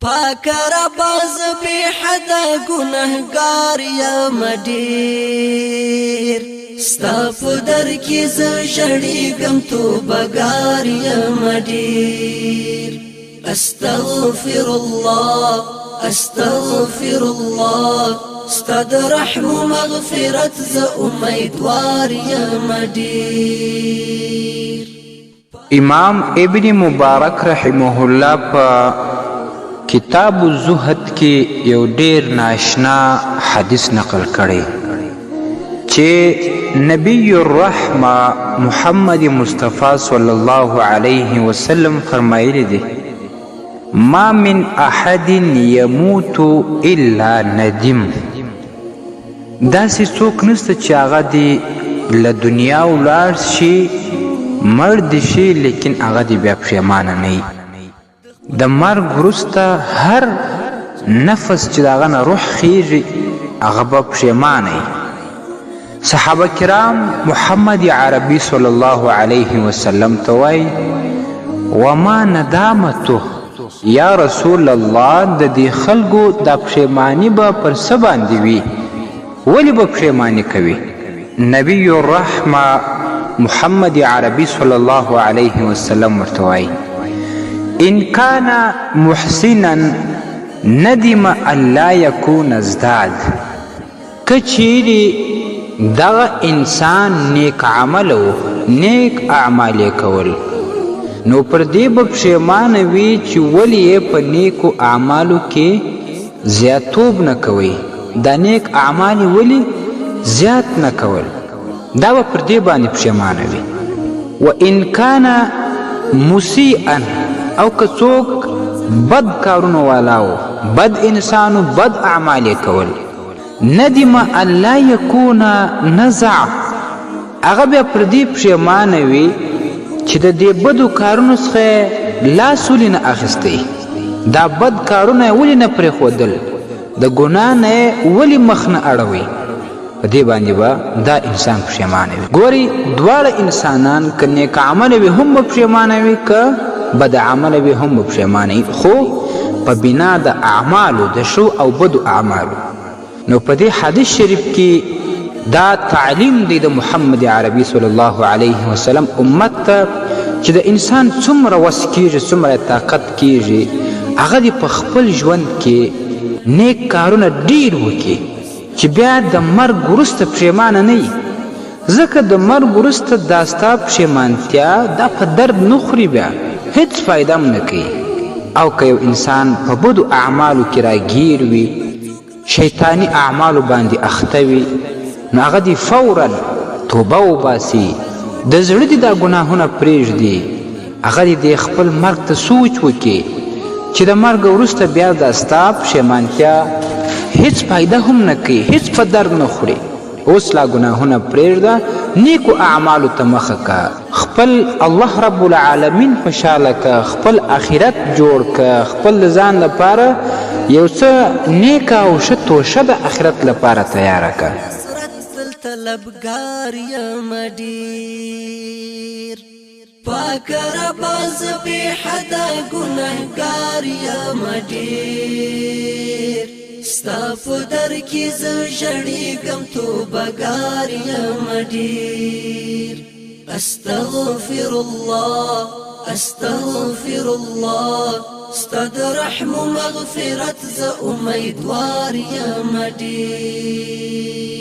پاک رب، زه بې حد ګناهګار یم ډیر، ستا په در کې زه ژړېږم، توبهګار یم ډیر. استغفر الله، استغفر الله، ستا د رحم و مغفرت زه امیدوار یم ډیر. امام ابن مبارک رحمه الله په کتاب الزهد کې یو ډیر ناشنا حدیث نقل کړی چې نبی الرحمه محمد مصطفی صلی الله علیه وسلم فرمایلی دی: ما من احد يموت الا ندم. داسې څوک نشته چې هغه دې له دنیا ولاړ شي، مړ دې شي، لیکن هغه دې بیا پښیمانه نه وي. د مرګ وروسته هر نفس چې د هغه نه روح خیږي، هغه به پښیمانه وي. صحابه کرام محمد عربي صلی الله علیه وسلم ته وایي: وما ندامته یا رسول الله؟ د دې خلکو دا پښیماني به پر څه باندې وي؟ ولې به پښیماني کوي؟ نبی الرحمه محمد عربي صلی الله علیه وسلم ورته وایي: ان کان محسنا ندم ان لا یکون ازداد. که چیرې دغه انسان نیک عمل و، نیک اعمال یې کول، نو پر دې به پښیمانه وي چې ولې یې په نیکو اعمالو کې زیاتوب نه کوي، دا نیک اعمال یې ولې زیات نه کول، دا به پر دې باندې پښیمانه وي. و ان کان مسیئا، او که څوک بد کارونو والا و، بد انسان و، بد اعمال یې کول، ندم ان لا یکون نزع، هغه بیا پر دې پښیمانه وي چې د دې بدو کارونو څخه لاس ولې نه اخیستی، دا بد کارونه یې ولې نه پرېښودل، د ګناه نه یې ولې مخ نه اړوي. په دې باندې به دا انسان پښیمانه وي. ګورئ، دواړه انسانان که نیک عمله وي هم به پښیمانه وي، که بد عمله وي هم به پښیمانه وي، خو په بنا د اعمالو، د ښو او بدو اعمالو. نو په دې حدیث شریف کې دا تعلیم دی د محمد عربي صلی الله علیه وسلم امت ته چې د انسان څومره وس کیږي، څومره طاقت کیږي، هغه دې په خپل ژوند کې نیک کارونه ډیر وکړي چې بیا د مرګ وروسته پښیمانه نه وي. ځکه د مرګ وروسته دا ستا پښیمانتیا دا په درد نه خوري، بیا هیڅ فایده هم نه کوي. او که یو انسان په بدو اعمالو کې راګیر وي، شیطاني اعمالو باندې اخته وي، نو هغه دې فورا توبه وباسي، د زړه دې دا ګناهونه پرېږدي، هغه دې د خپل مرګ ته سوچ وکړي چې د مرګ وروسته بیا دا ستا پښیمانتیا هیڅ فایده هم نه کوي، هیڅ په درد نه خوري. اوس لا ګناهونه پرېږده، نیکو اعمالو ته مخه که، خپل الله رب العالمین خوشحاله که، خپل اخرت جوړ که، خپل د ځان لپاره یو څه نیکه او ښه توشه د اخرت لپاره تیاره که. طلبګار یم ډیر، پاک رب، زه بې حد ګناهګار یم ډیر، ستا په در کې زه ژړېږم، توبهګار یم ډیر. استغفر الله، استغفر الله، ستا د رحم و مغفرت زه امیدوار یم ډیر.